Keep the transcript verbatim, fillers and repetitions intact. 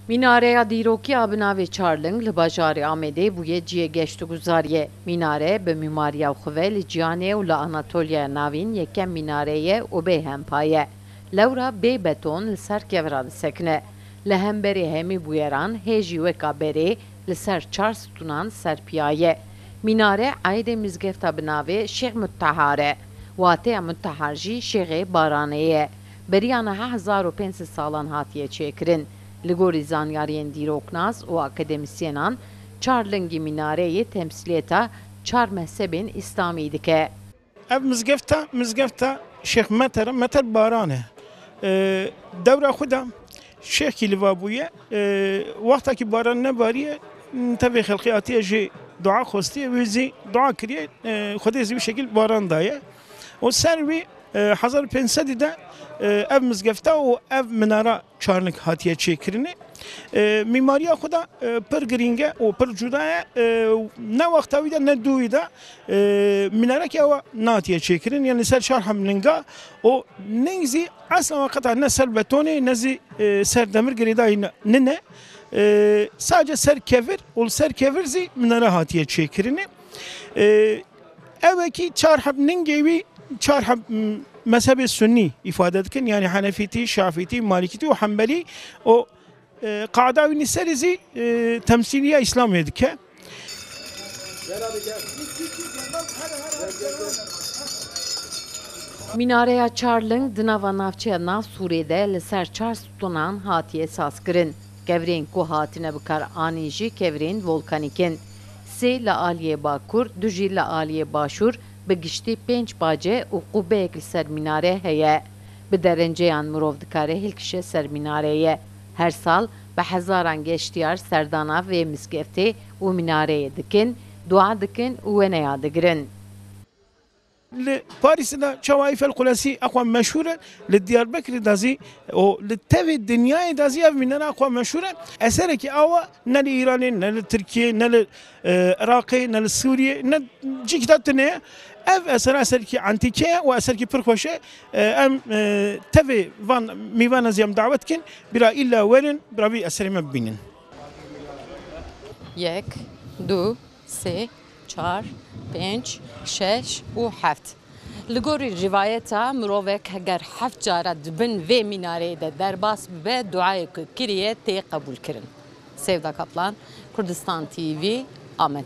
Mînareya dîrokî a bi navê Çarling li bajarê Amedê bûye cihê geşt û guzariyê. Mînare bi mîmariya xwe ve li cîhanê û li Anatoliyaya Navîn yekem mînare ye û bê hempa ye. Lewra bê beton li ser kevira disekine. Li hemberî hemî bûyeran hê jî weka berê li ser çar stûnan serpiya ye. Mînare aîdê mizgefta bi navê Şêx Muttehar e. Wateya Muttehar jî Şêxê Baranê ye. Beriya niha hezar û pênc sed salan hatiye çêkirin. Li gorî zanyariyên dîroknas û akademîsyenan, çar lingî mînareyê temsîliyeta çar mezhebên îslamî dike. Ev mizgefta, mizgefta Şêx Meter, Meter Baran e. E, dewra xwe de şêxkî li va bûye. E, wexta kî baran nebariye, tevê xelqê hatiye jê dua xwestiye, wê zî dua kiriye, e, Xwedê zî wî şekil baran daye. Û ser wî, e, hezar û pênc sedî de, e, ev mizgefta û ev minara Çarlik hatiye çêkirinê. E, mîmariya xwe de, e, pir girîng e û pir cuda ye. E, ne wexta wî de ne dû wî de, e, minarekê ewa natiye çêkirin. Yanî ser çar heb ninga û ning zî esla qeta ne ser betonê ne zî, e, ser demir girêdayî ne-, nine. E, sadece ser kevir û li ser kevir zî minare hatiye çêkirinê. E, Ew wekî çar heb ningê wî, çar heb, m, mezhebê Sunnî îfade dikin, yanî Henefîtî, Şafîtî, Malîkîtî û Hembelî û, e, qada wî nîserî zî, e, temsîliya Îslamê dike. Mînareya Çarling di nava navçeya Nav Sûrê de li ser çar stûnan hatiye sazkirin. Kevirên ku hatine bi kar anîn jî kevirên volkanîk in. Sê li aliyê bakur, du jî li aliyê başûr, bi giştî pênc bace û qubeyek li ser mînare heye. Bi derenceyan mirov dikare hilkişe ser mînareyê. Her sal bi hezaran geştiyar serdana vê mizgeftê û mînareyê dikin, dua dikin û weneya digirin. Li Parîsê de çawa Eyfel Kulesî exwe meşhûr e, li Diyarbekirê de zî û li tevê dinyayê de zî ev mînara xwe meşhûr e. Eserekî awa ne li Îranê, ne li Tirkiyê, ne li, e, Iraqê, ne li Sûriyê, ne cîkî de tune ye. Ev eser eserekî antîke ye û eserekî pir xweş e. E, em, e, tevê van mîvana zî em dawet dikin, bira îlla werin, bira vî eserê me bibînin. Yek, du, sê, çar, pênc, şeş û heft. Li gorî rîvayeta, mirovek heger heft cara di bin vê mînareyê de derbas bibe, duayê ku kiriye tê qebûlkirin. Sevda Kaplan, Kurdistan T V, Amed.